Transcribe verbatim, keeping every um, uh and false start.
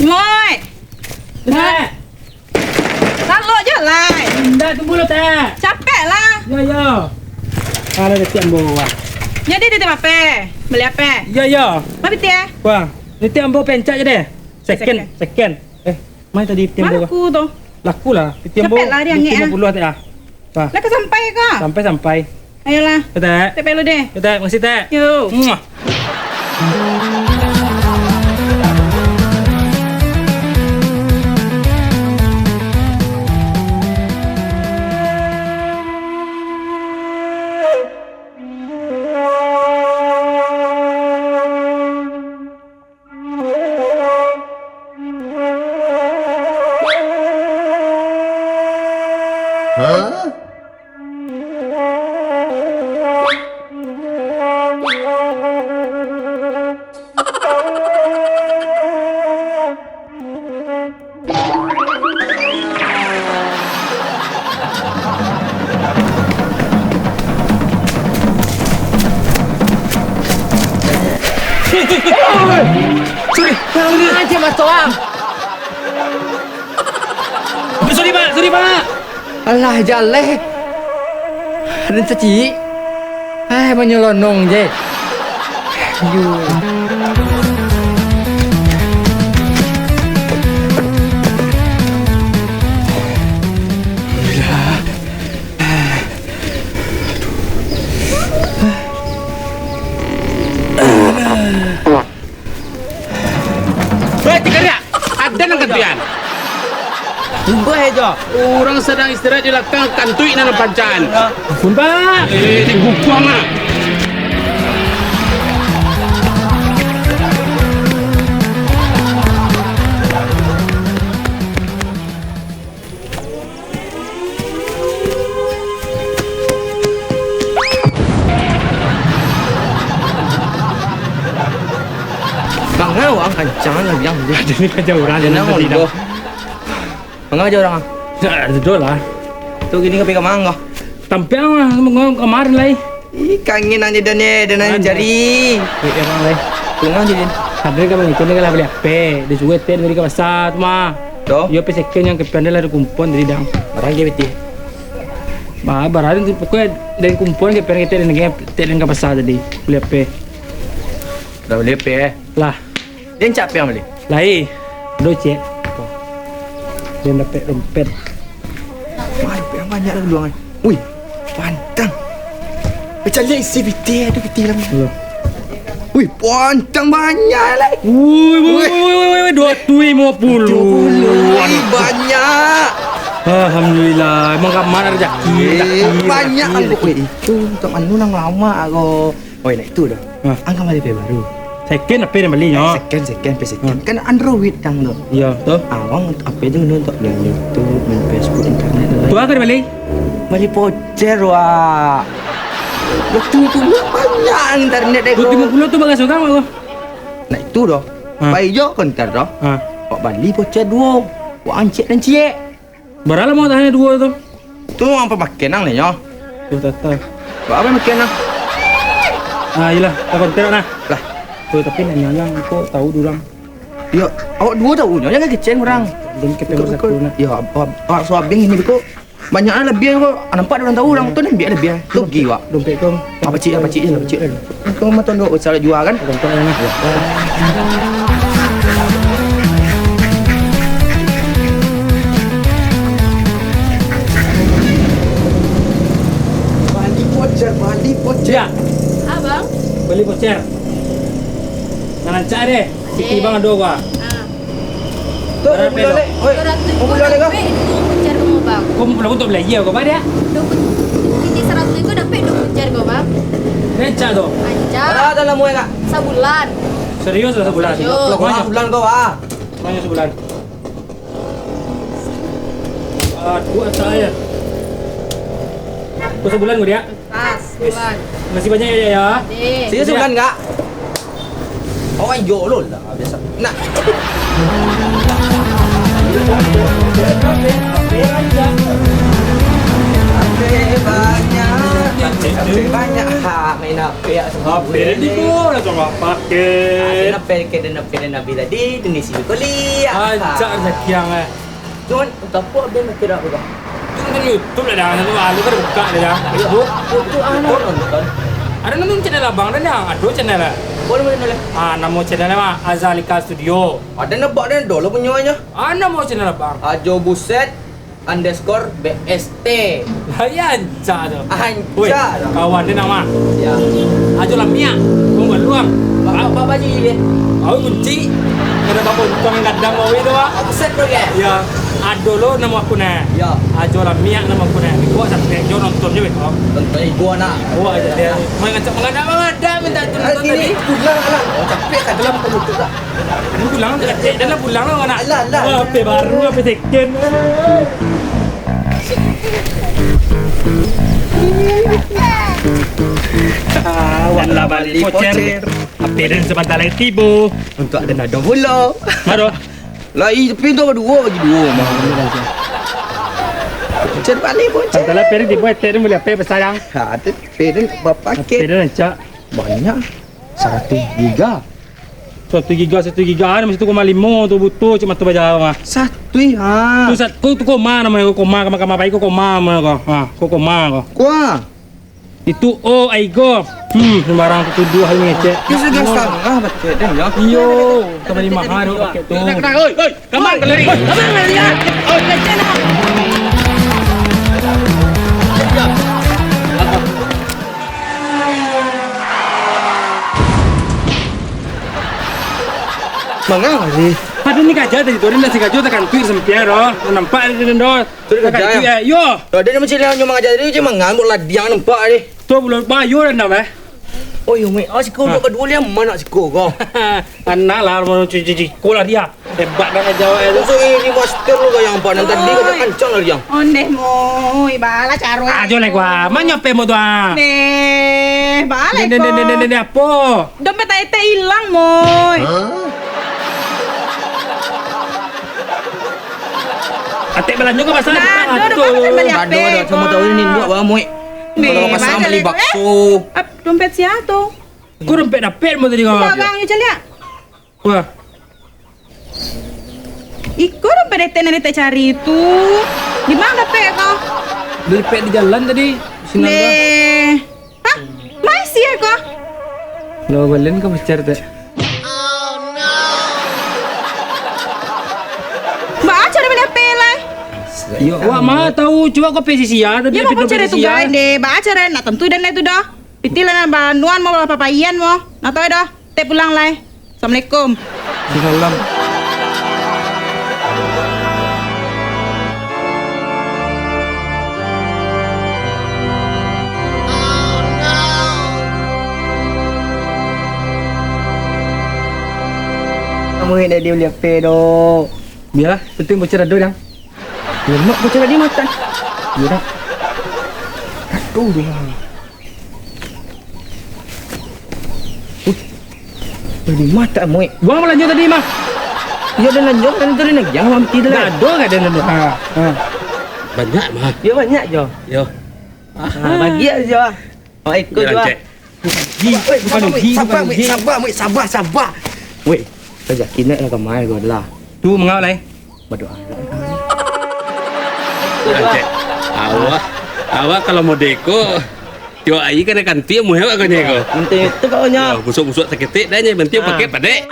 Moi! Tek! Lalok jo lai. Indak, tunggu lo, Tek. Capek lah. Yo, yo. Kalau dak tiang bawa. Jadi, titip ape? Bali ape? Yo, yo. Ma pitih, eh? Wah, dak tiang bawa pencak je deh. Second, Second. second. Eh, mai tadi tiang Mana bawa? Aku tu? Laku lah. Tiang Capek bawa lah, dia angek, dua puluh ah. Tek, ah. Wah. Lah ka sampai ka? Sampai, sampai. Ayolah. Yo, Tek. Tek pelu deh. Yo, Tek. Makasih, Tek. Yo. Muah. Sorry, sorry. Aja matoang. Sorry, Pak. Sorry, Pak. Alah, jaleh. Ado caciak. Eh, manyelonong je. Aduh. Hei, Cikariak! Ado nan kantuian? Ubah aja. Urang sadang istirahat di lakang, kantuik nan pancaan. Ampun, Pak. Eh, digubang lah. Manga urang kancang lah biang. Jadi kancang urang, Tenang jangan dulu. Manga aja urang, ah. Ya, betul lah. Tu gini ka pai ka manga? Tampiang lah, manga kamarin lai. Ih, kangen aja dan eh, dan aja Aneh. Jari. Eh, urang lai. Tunggu aja, Din. Hadri ka bangkun ni lah bali ape. Disuruh Ted bali ka pasar tu mah. Doh? Yo, pe second nan kepian lah dikumpon tadi dang. Barang je beti. Bah, barang tu pokoknya dari kumpon kepian kita dan kita dan ka pasar tadi. Bali ape? Dah bali ape, eh? Lah. Dia cak ape yang bali? Lai. Ado cek. Dia dapek dompet. Wah, dompet yang banyak lah keluar kan. Wih, pantang. Macam lihat isi pitih, ada pitih dalam. Belum. Wih, pantang banyak lah. Wih, wih, Wih. Wih, wih, wih, wih, dua ratus lima puluh. Dua ratus lima puluh. Wih, banyak. Alhamdulillah, emang kamar rezeki, Eh, rezeki, banyak rezeki, angkut, rezeki. Wih, itu untuk anu nang lama aku. Oi, nak itu dah. Hah. Angka bali P baru. Second ape nan bali nyo? Second, second, P second. Hah. Kan Android dang tu. Iyo, tu. Awang ape tu guna untuk main YouTube, main Facebook, internet dan lain. Tu apo bali? Bali voucher, wak. Dua ratus lima puluh banyak internet deh. Dua ratus lima puluh tu bagai surang, wak. Nak itu doh. Hah. Pai jo konter doh. Hah. Wak bali voucher duo. Wak ancik dan ciek. Bara lamo tahan duo tu? Tu apo pakai nang nyo? Tu tata. Ba apo pakai nang? Ah, iyolah, tak kontak nah. Lah. Tu tapi nanya nang kok tahu durang. Yo, awak duo tahu nyo, jangan keceng urang. Jadi kita Biko, bersatu biko. Nah. Yo, awak, awak suabing ini biko. Banyak lah lebih kok. Nampak urang tahu urang tu lebih lebih. Tu gi wak. Dompet kau. Apa cik, apa cik, apa cik? Kau mah tondok besar jua kan? Tondok yang mana? Bali voucher, bali voucher. Ya. Abang. Bali voucher. Nan rancak deh. Siti bang ado gua. Ah. Tu, Bara puluah pelo? Lek. Oi, dua ratus puluah lek kah? Dapek duo voucher rumah bang. Kau mau pulang untuk belanja kau, Bang, ya? Duo vou-, titih saratus lek kau dapek duo voucher kau, Bang. Rancak tu? Rancak. Bara dalam muai, Kak? Sabulan. Serius lah sabulan? Serius. Lah, kurang sabulan kau, ah. Kurang sabulan. Ah, dua saya. Kau sabulan kau dia? Pas, bulan. Makasih banyak ya, ya. Deh. Serius, ya. Bulan enggak? Oh, iyo lo lah, biasa. Nah. Banyak. Tapi banyak ha, main H P ya. H P di bawah lah, coba pakai. Ada P K dan P K dan Nabi tadi, tu ni si Koli. Ancak rezeki yang, eh. Cuman, untuk apa abang nak kira apa? Tu nonton YouTube lah dah, tu alu kan buka lah dah. Facebook. Untuk ah, nonton. Ada nonton channel abang dah, dah. Aduh, channel lah. Boleh, boleh, boleh. Ah, nama channel mah Azalika Studio. Ada nebak dan dolo punyanya. Ah, nama channel abang. Ajo Buset underscore B S T. Lah, iya, ancak tu. Ancak Weh, tu. Kawan dia nama. Ya. Ajo Lamiak. Kau malu, Bang. Ba-, ba-, baju dia. Kau kunci. Kada bakuntuang gadang kau itu, Pak. Offset tu, ya? Ya. Ado lo nama aku nah. Ya. Ajo Lamiak nama aku nah. Gua sampai jo nonton je, Bang. Nonton gua nak. Gua aja dia. Main ngacak mengadap-mengadap minta tu nonton tadi. Pulang lah. Oh, capek kan. Pulang tu. Ini pulang tu, kacik dah lah, pulang lah, anak. Alah, alah. Wah, H P baru, H P second. Ah, wan lah bali voucher. Voucher. H P den sabanta lai tibo. Untuak den ado pulo. Ado. Lai, tapi tu duo bagi duo mah. Voucher bali voucher. Sabanta lai H P den tibo, etek den bali H P besar, Yang. Ha, tu H P den bapaket. H P den rancak. Banyak. Saratuih giga. Saratuih giga, saratuih giga, ado mah satu koma limo tu butuh, cik mato bajalan mah. Saratuih, ha. Tu sat-, ko tu koma namonyo, ko koma, kama-kama pai ko koma namonyo ko. Ha, ko koma ko. Kuah. Itu O aigo. Hmm, sembarang tu tuduah ni, cek. Itu sudah setengah paket dah, ya. Iyo, tambah lima hari paket tu. Nak, nak, oi, oi. Kaman, kalari. Oi, abang, kalari, ah. Oi, kacau lah. Manga sih? Aduh, ni gajah tadi tu, dia ndak sengaja takantuik sampiang, doh. Nampak dia, doh. Tu dia gajah, takantuik, ya? Eh, yo. Yo, dia macam dia nyo mangaja tadi, macam manga, buat ladiang nampak deh. Tu, bulan bayo dah, nampak, eh? Oh, yo, Mek. Ah, siko duduk kaduo liang, ma nak siko ko? Anak lah, mau cuci-cuci. Ko lah dia. Hebat dah gajah, eh, tu. Masuk ini master lu, gaya nampak. Nan tadi kata kancang lah dia. Ondeh, Moi. Bala caro. Ah, jo, lek gua. Ma nyo H P mo tu, ah? Neh, bala ko. Neh, neh, neh, neh, neh, apo? Dompet Atek ilang, Moi. Atek balanjo ka pasar? Nah, ado, ado, ado, ado, ado, samo tahu ni buat bawa, Moi. Nih, kalau ka pasar bali bakso. Eh, ap-, dompet sia tu? Ko dompet dapek mo tadi kau. Abang, yo caliak. Wah. Iko dompet Atek nan Atek cari tu. Di ma dapek ko? Dapek di jalan tadi. Sinan tu. Neh. Hah? Mai sia ko? Lo balen ka pacar, Tek? Baa caro bali H P lai? Yo, awak ma tahu, cubo ko H P sia tadi. Yo, H P mako cari tu sia. Gai deh, baa caro nak tantu dan lai tu doh. Pitih lah nak banuan mo, bapapaian mo. Nak tahu doh. Tek pulang lai. Assalamualaikum. Salam. Kamu indak dia beli H P doh. Bialah, penting bocor ado, Dang. Lemak bocor tadi makan. Iyo, Dang. Aduh, Dang. Ui. Ui, di mah tak, Moi. Buang balanjo tadi, mah. Iyo, dan lanjo, kan tadi lagi, yang mati tu lah. Dah ado ka den tu, ha. Ha. Banyak, mah. Yo, banyak jo. Yo. Ha, bagi aja, ah. Oh, ikut jo, ah. Rugi, bukan rugi, bukan rugi. Sabar, Moi, sabar, Moi, sabar, sabar. Woi, rezeki nak lah kamai ko lah. Tu mangau lai. Badoa. Cek. Awak, awak kalau modeko, tiok aia kada kanti muhel agaknyo ko. Nanti tu kau nya. Yo, busuk-busuk saketek dah nya, nanti pakai padek.